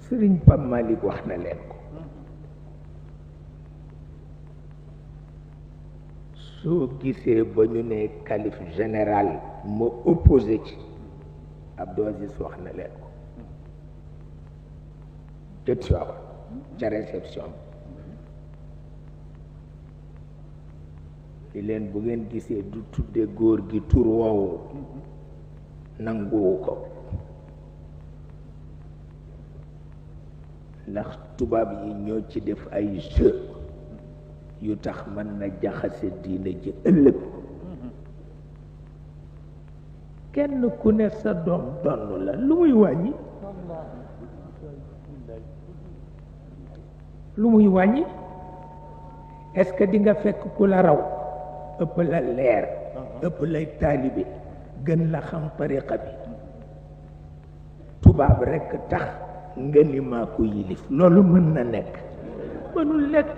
Sëriñ Pape Malick wax na leen ko soo gisee ba ñu ne calife général ma opposé ci Abdou Aziz wax na leen ko ca Tiwaawan ca réception li leen bu ngeen gisee du tudde góor gi tur woowu nanguwu ko ndax tubaab yi ñoo ci def ay jeu yu tax mën na jaxase diine ji ëllëg kenn ku ne sa doom donn la lu muy wàññi lu muy wàññi est-ce que di nga fekk ku la raw ëpp la leer ëpp lay taalibe gën la xam tariqa bi tubaab rekk tax nga ni maa ko yilif loolu mën na nekk mënul nekk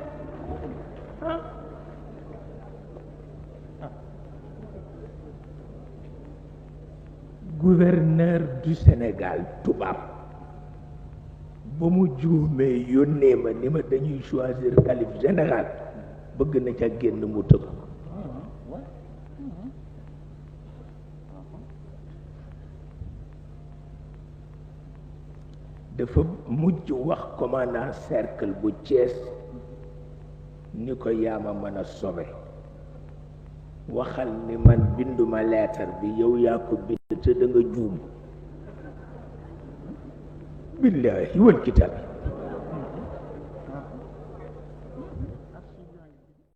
gouverneur du Sénégal tubaab ba mu juumee yónnee ma ni ma dañuy choisir calife général bëgg na ca génn mu tëgg dafa mujj wax commandant cercle bu Thiès ni ko yaama mën a sobe waxal ni man binduma leetar bi yow yaa ko bind te da nga juum billaahi wal kitaab